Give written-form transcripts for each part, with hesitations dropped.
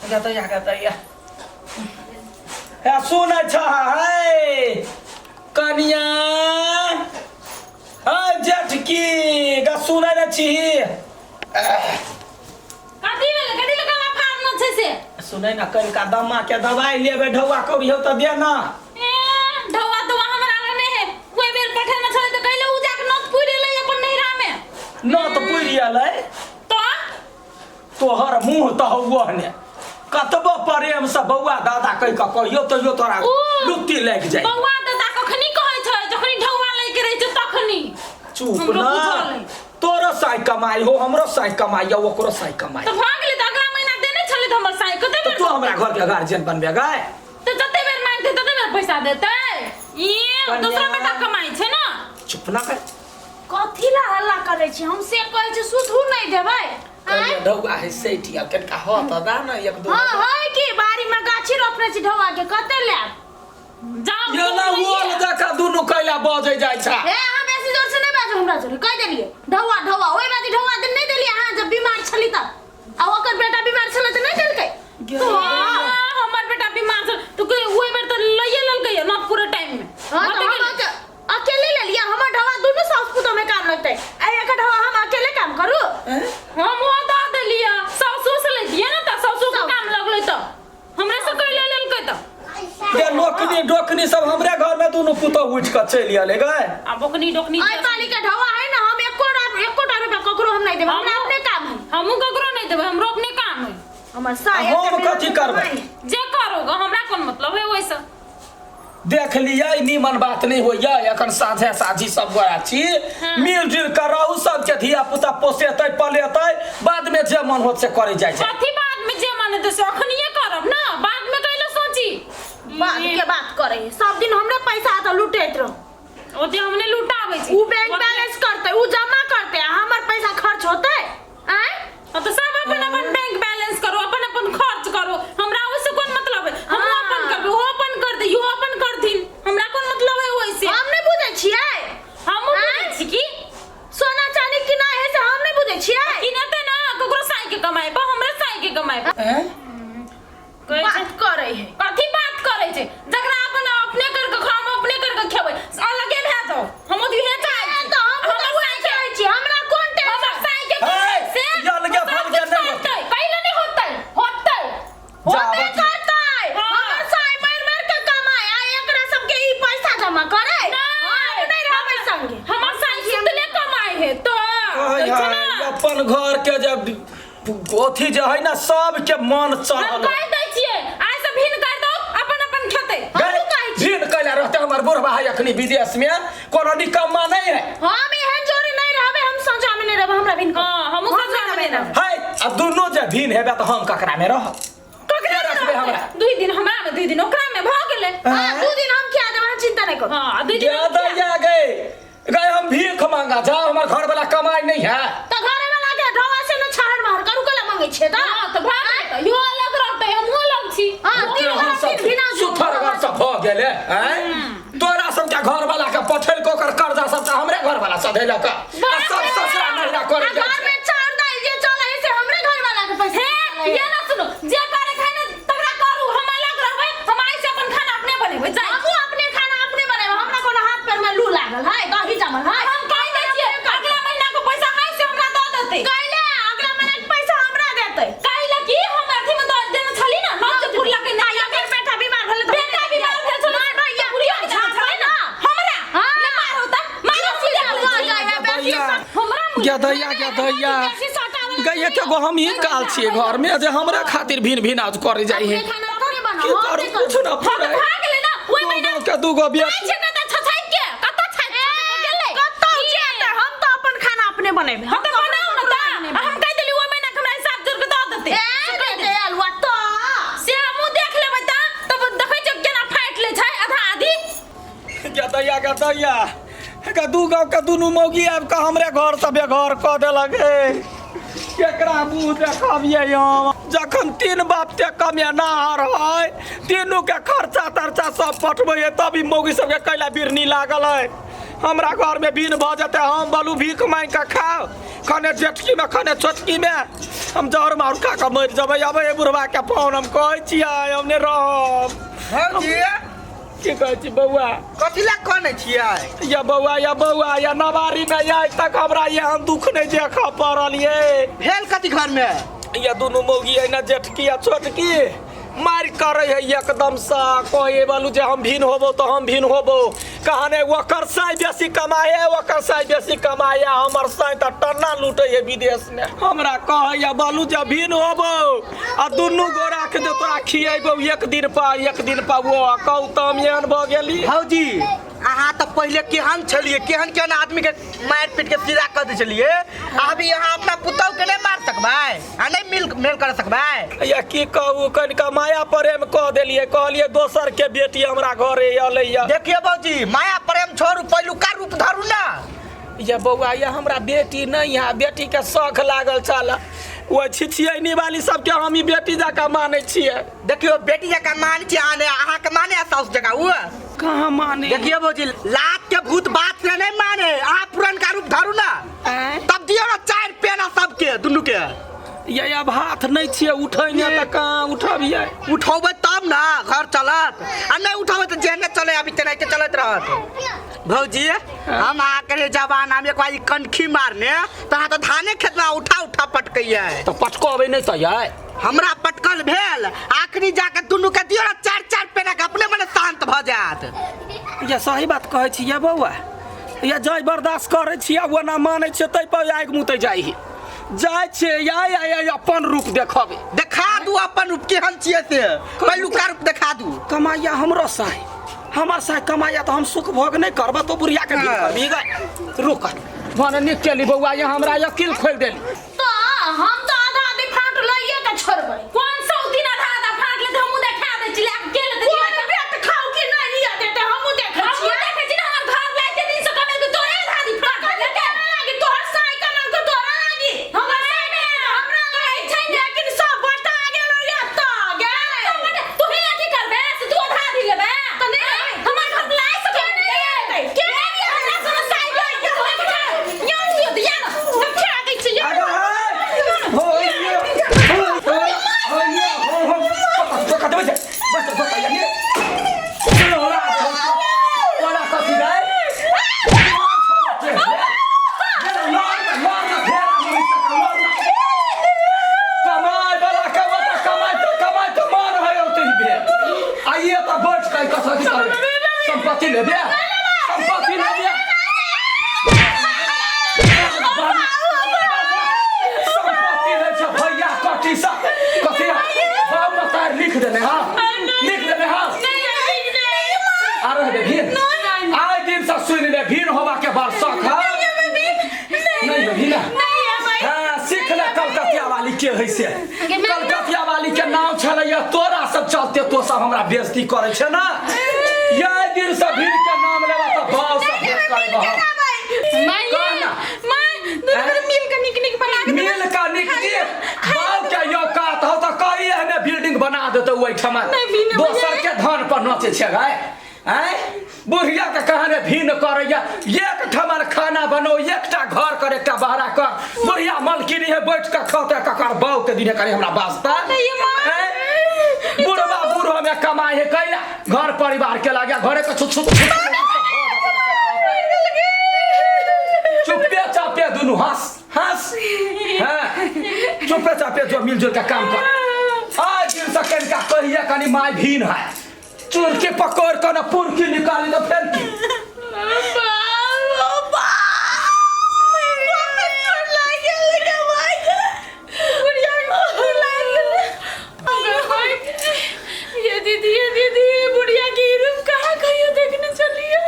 गदैया गदैया हे सुनै छ हे कनिया हे जेठकी गा सुनै नै छी। कथी भेलै? कथी लए गला फाड़ने छै से? सुनै ना, कनिका दमा के दवाई लेबै, ढौआ कौड़ी हौ तऽ दे ना। ए, ढौआ तौआ हमरा लग नहि है। ओहि बेर पठेने छलै तऽ कहले उ जाके नोत पुरि एलै अपन नैहरा में। नोत पुरि एलै? तऽ। तोहर मुँह तऽ हौ ने, कतबो प्रेम से बौआ दादा कहि कऽ कहियो तैयो तोरा उ लुत्ती लागि जाइ। बौआ दादा कखनी कहै छै? जखनी ढौआ लैके रहै छै तखनी। चुप। हमरो ना बुझल अइ। तोरो साई कमाई हो, हमरो साई कमाई हो, ओकरो साई कमाई। तऽ भऽ गेलै, तऽ अगला महीना देने छलै तऽ हमर साई कते तऽ बेर तू हमरा घर के गार्जियन बनबे गए? तऽ जते बेर मांगतै तते बेर पैसा देतै? ई कन्या। दोसरा बेटा कमाई छै ना। चुप ना कर। कथी ला हल्ला करै छी? हम से कहै छी सुधू नहि देबै आँय? ढौआ है सैठ गेल, कनिका हो तऽ दा ना एक दू। हाँ है कि बाड़ी में गाछी रोपने छी, ढौआ के कते लेब? जाओ। ये ना ओल जका दुनू कैला बजै जाइ छै। ए, अहाँ बेसी जोर से नहि बाजू हमरा जोरे, कहि देलियै। ढौआ ढौआ ओहि बाजी ढौआ दिन नहि देलियै अहाँ जब बीमार छली तब, आ ओकर बेटा बीमार छलै तऽ नहि देलकै। हाँ, हमर बेटा बीमार छल तो कोई ओहि बेर तऽ लइए लेलकै ना पूरे टाइम में। हाँ तऽ हम अकेले ले लिया। हमर ढौआ दुनू साउस पुतोह में काम लगतै, आ एकर ढौआ हम अकेले काम करू? हम वो दऽ देलियै, सासु से लेतियै ना तऽ सासु के काम लगलै तऽ हमरे से कैले लेलकै तऽ। गे लोकनी डोकनी सब हमरे घर में दुनू पुतोह उठि कऽ चलि एलै गए। आ बोकनी डोकनी। एहि पाली के ढौआ है ना, हम एको रा एकोटा रुपया ककरो हम नहीं देबै, हमरा अपने काम है। हमहूँ ककरो नहीं देबै, हमरो अपने काम है। हमर साया आ हम के मेहनत कथी करबै? कमाई। जे करोगे, हमरा कोन मतलब है ओहिसँ। देख लियै, नीमन बात नहि होइया। एखन साझे साझी सब गोरा छी, मिल जुल कऽ रहू, सबके धिया पुता पोसेतै पलेतै, बाद में जे मन होत से करै जाइ छै। कथी बाद में जे मन हेतै से? अखनिये करब ना, बाद में कैले सोची? बाद के बात करे है, सब दिन हमरे पैसा तऽ लुटैत रहो। ओते हमने लुटाबै छी। उ बैंक बैलेंस करतै, उ जमा करतै, आ हमर पैसा खर्च होतै आँय? हाँ, तो सब अपन अपन बैंक बैलेंस करो, अपन अपन खर्च करो, हमरा ओइसे कोन मतलब है? हम अपन करबै, वो अपन कर दे, इहो अपन करथिन, हमरा कोन मतलब है ओइसे? हम नहि बुझै छियै। हमहूँ बुझै छी कि सोना चानी किना है से हम नहि बुझै छियै। किनतै ना ककरो साई के कमाई पर, हमरे साई के कमाई पर। कहै छै बात करै है। कथी बात करै छै? जकरा अपन अपने करके खाओ, हम अपने करके खेबै, अलगे भए जाओ, हम तऽ इहे चाहै ए, छी। तऽ हम हमर तऽ साई वएह के चाहै छी, हमरा कोन हमर टेंशन? साई के हे, कमाई से ई अलगे सब फलगे कुछ नहि होतै। करतै, कैले नहि होतै? होतै। होबे जाबत- करतै। हाँ। हमर साई मारि मारि के कमाए आ एकरा सबके ई पैसा जमा करे। नहि। हम नहि रहबै संगे। हमर साई सुतले कमाई है तो हाय कहै छै हाय, ना। अपन घर के जब अथी जे है ना, सबके मन हम चढ़ल। कहि दै छियै, आइ से भिन कर दो, अपन अपन खेतै। गए, भिन कैला रहते? हमर बुढ़बा है अखनी विदेश में, कोनो निकम्मा नहीं है। हम एहन जोरे नहीं रहबै, हम सजा में नहीं रहबै, हमरा भिन कर। हाँ, हमहूँ हम सजा में नहीं नहीं रहबै। है, अब दुनू जे भिन हेबे तऽ हम ककरा में रहब? ककरा के रखबै हमरा? दुई दिन हमरा में, दुई दिन ओकरा में भऽ गेलै। हाँ, 2 दिन हम खिया देबै, अहाँ चिंता नहीं करू। हाँ, दुई दिन गे हम खिया- दैया गए गए, हम भीख मांगा जाओ, हमर घर वाला कमाई नहीं है। तऽ घरे वाला के ढौआ से न छाहर बाहर करू, कला मांगै छियै तऽ? हाँ, तऽ भऽ गेलै, तऽ इहो अलग रहतै, हमहूँ अलग छी। हाँ, तीन हम गोरा सब तीन भिना सुथर घर सब भऽ गेलै आँय? तोरा सबके घर वाला के पठेल के ओकर कर्जा सबटा हमरे घर वाला सधेलक आ सब ससुरा नैहरा करे आ जाइ घर छै। में चाउर दालि जे चलै है से हमरे घर वाला के पैसा हे चलै है। ये ना सुनो, जे करे खाय ने तकरा करू, हम अलग रहबै, हम आइ से अपन खाना अपने बनेबै, जाइ। हमहूँ अपने खाना अपने बनेबै, हमरा कोनो हाथ पैर में लू लागल है, दही जमल है? हम कहि दै छियै, अगला महीना के पैसा आइ से हमरा दऽ देतै। कैले अगला महीना के पैसा हमरा देतै? कैला की हम अथी में दऽ देने छली ना, नौ जे पुरला के आ नहीं। एकर बेटा बीमार भेलै तऽ बेटा बीमार भेल छलै। मार भैया पुरिया के झापै ना ना। हमरा। हाँ। ले मारो तऽ मारो, सीधा भऽ जाइ है, बेसी हमरा मुँह- गदैया गदैया गैया के गो, हम ही काल छियै घर में जे हमरा खातिर भिन भिन आज करे जाइ है। अपने खाना अपने बनाओ, की हम करू? नहि कुछ करू। न हाँ, तऽ फुरै। भऽ गेलै ना ओहि महीना। दू के दूगो जाइ बेटी छै कतऽ छछाइक के, कतऽ छाइक गेलै? कतौ जेतै, हम तऽ अपन खाना अपने बनेबै। हम तऽ बनाउ ने तऽ, आ हम कहि देली ओहि महीना के हमरा हिसाब जोड़ के दऽ देतै। ए, देतै अलुआ तऽ। से हमहूँ देख लेबै तऽ, तब देखै छियै केना फाटि लै छै आधा आधी। गदैया गदैया का, दू गाँव के दुनू मौगी आबि कऽ हमरे घर से बेघर कऽ देलक हे। केकरा मुँह देखबियै हम, जखन तीन बाप के कमेनाहर है, तीनू के खर्चा तर्चा सब पटबै है, तब ई मौगी सबके कैला बिरनी लागल है? हमरा घरमे भिन भऽ जेतै। हम बोलू भीख मांगि कऽ खाउ, खने जेठकीमे खने छोटकीमे, हम जहर मार खा कऽ मरि जेबै। अबै है बुढ़बाके फोन, हम कहै छियै हम नहि रहब। भौजी। की कहै छी बौआ? कथी लए कनै छियै? या बौआ, या बौआ, या नवारीमे आइ तक हमरा एहन दुख नहि देखऽ पड़ल ये। भेल कथी घरमे? या दुनू मौगी है ना, जेठकी आ छोटकी, मारि करै है एकदमसँ। कहे बालू जे हम भिन होबो तऽ हम भिन होबो। कहने ओकर साइ बेसी कमाए, ओकर साइ बेसी कमाए, हमर साइ तऽ टन्ना लूटै है विदेशमे। हमरा कहैया बालू जे भिन होबो आ दुनू गोरा के जे तोरा खिएबो एक दिन पा एक दिन पा। वो कहू तऽ हम एहन भऽ गेली। भौजी, अहाँ तऽ पहिले केहन छलियै, केहन केहन आदमी के मारि पीट के सीधा कऽ दै छलियै। अभी अहाँ अपना पुतहु के नहि मार सकबै आ नहि मिल मेल कर सकबै? या की कहू, कनिका माया प्रेम कह देलियै, कहलियै दोसर के बेटी हमरा घरे अलैया। देखिए भौजी, माया प्रेम छोड़ू, पहिलुका रूप धरू ना। या बौआ, या हमरा बेटी नहीं है, बेटी के शौक लागल छल। ओ छिछियनी वाली सबके हम ई बेटी जकाँ मानै छियै। देखियो, बेटी जकाँ मानै छियै अहाँ, नहि अहाँके माने है साउस जकाँ उ? कहाँ माने? देखियो भौजी, लात के भूत बात से नहीं माने। अहाँ पुरनका रूप धरू ना। आँय? तब दियौ ना चारि पेना सबके दुनू के। ये अब हाथ नहीं छियै उठैने तऽ कहाँ उठबियै? उठौबै तब ना घर चलत, आ नहीं उठौबै तऽ जेहने चले अभी तेनाहिते चलैत रहत। भौजी, हम अहाँके जमाना में एक बार ई कनखी मारने तऽ अहाँ तऽ धाने खेत में उठा उठा पटकैया। तऽ पटकबै नहि तऽ यै? हमरा पटकल भेल। आखिरी जाके दुनू के दियौ ना चारि चारि पेना के, अपने मने शांत भऽ जायत। ये सही बात कहै छी ये बौआ। ये जय बर्दाश्त करै छी आ ओना मानै छियै, ताहि पर आगि मुतै जाइ ही जाइ छियै। या या या अपन रूप देखबै। देखा दू अपन रूप केहन छियै से, पहिलुका रूप देखा दू। कमाइया हमरो साई, हमर साई कमाइया तऽ हम सुख भोग नहि करब तो बुढ़िया के भीड़ करबी गए। रुक भने नीक केली बौआ, ये हमरा अकिल खोलि देली। तो हम तो आधा आधी फाट लइए के छोड़बै। कोन सौ दिन आधा आधा फाट लेते, हमहूँ देखा दै छी। लए के लेते? कोन बेट खाउ कि नहीं लिया देते, हमहूँ देखै हमहूँ छियै। देखै छी ना, हमर घर लाइते दिन से कमेल के तोरे आधा आधी फाट लेते। तोरा लागी तोहर साई कमल के तोरा लागी हमर साई नहीं हमरा लागी छै, लेकिन सब बटा गेलो या त गे। तू ही अथी करबे से तू आधा आधी लेबे? तऽ नहि। हमर घर लाइ सकै के के हमरा सुन साई के यौ यौ दिया ना हम खा दै छी यौ। आगा है हो ये हो हो ये हो हो धोखा देबै छै बस धोखा ये चलो होला होला कथी गए कमाय वाला कमाता कमाय तो कमाय तो मान है औते ही बे आइए तो बैठ के कसर करे संपत्ति लेबे, संपत्ति लेबे, संपत्ति लै छै भैया कथी सा कथी बाप मतार लिख देने। हाँ, लिख देने। हाँ, आ रहे भीन आइ दिन से सुनि ले, भीन होबा के बाद शौक है नहीं है भीन। हाँ, सीख ले कलकतिया वाली के है से। कलकतिया वाली के नाम छलैया तोरा सब चलते तो सब हमरा बेइज्जती करै छै ना। ये दिन से भीड़ के नाम लेबा तऽ बाप से भेंट करबा हम। माय। कहना। माय, दुनू गोरे मिल के निक निक बना के। मिल का निक निक बाप के औकात हो तऽ कही एहने बिल्डिंग बना देतौ ओहिठमा। नहि, बिना दोसर के धन पर नचे छै गाय। आँय, बुढ़िया के कहने भीन करैया। एक ठमन खाना बनो, एकटा घर कर, एकटा बहरा कर। बुढ़िया मलकिनी है, बैठ के खते ककर बाऊ के दिने करे हमरा वास्ता। नहीं, माँ। आँय? बुढ़वा बूढ़ो में कमाई है कैला घर परिवार के लागे घरे के छुट छुट चुप्पे चापे दुनू हंस हंस। हाँ, चुप्पे चापे जो मिलजुल के काम कर। आज दिन से कनिका कहिया कनी माय भीन है, चुरकी पकड़ के ना पुरकी निकाली तो फेर की। ये दीदी, ये दीदी, बुढ़िया के ई रूप कहाँ कहियो देखने छलियै?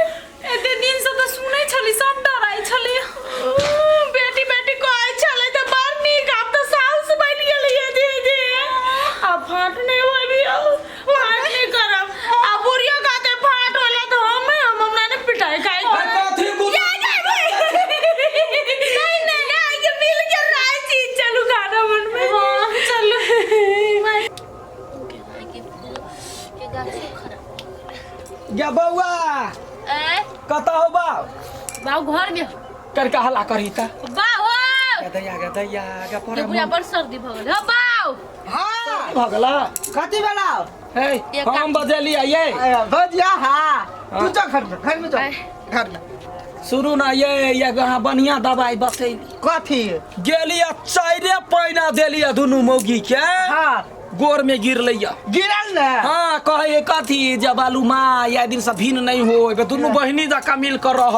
एते दिन से तऽ सुनै छली, सब डराइ छलै। बेटी बेटी कहै छलै तऽ बड़ नीक, आब तऽ साउस बनि गेलै। ये दीदी, आब फाट नहि होबी, फाट नहि करब। आ बुढ़ियो कहते फाट होला तऽ हम हमरा ने पिटाइ खाइ। अरे कथी नहीं नहीं, आगे मिल के राजी। चलू खाना बनबै। हाँ, चलू। गे बौआ। ए? कतऽ हो बाप? बाऊ घर में करके हल्ला करही त बाऊ गदैया गदैया गे ये बुढ़िया बड़ सर्दी भ गेल हो बाऊ हाँ भऽ गेला कथी बनाओ हे एक हम बजेलियै ये भौजी हाँ तू जा घर में, घर में जा, घर में। सुनू ना ये ये अहाँ बढ़िया दवाई बतैली। कथी? गेलियै चाइरे पैना देलियै दुनू मौगी के। हाँ। गोर में गिरलै या। गिरल ने? हाँ, कहे कथी जे बालू माँ या दिन से भिन्न नहीं हो दुनू बहिनी जकाँ मिल कर रह।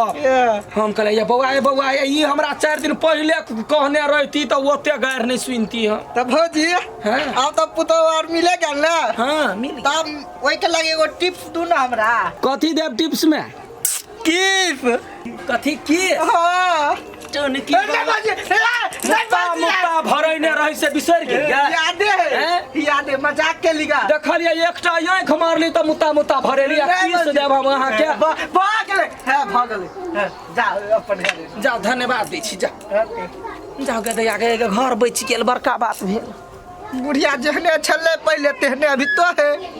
हम कहलियै ये बौआ, ये बौआ, ये ई हमरा 4 दिन पहिले कहने रहती तऽ ओते गारि नहीं सुनती हम। तऽ भौजी, हाँ। आब तऽ पुतोहु आर मिले गेल ने? हाँ, मिल गेल। तब ओहिके लगे एगो टिप्स दू ने हमरा। कथी देब टिप्स में? किस? कथी की? हाँ। टनकी नहीं भौजी, नहीं मुक्ता भौजी। मुक्ता भरैने रही से बिसरि गेलियै? यादे है, हैं? यादे, मजाक के लिगा। देखलियै एकटा आँखि मारली तऽ मुत्ता मुत्ता भरेली आ नहीं की से भौजी। देब हम अहाँके? भऽ गेलै, हँ, भऽ गेलै, हँ, जा अपन घरे। जाउ, धन्यवाद दै छी, जाउ। ओके। जाउ गदैया गे, घर बचि गेल, बड़का बात भेल। बुढ़िया जेहने छलै पहिले तेहने अभी तो है।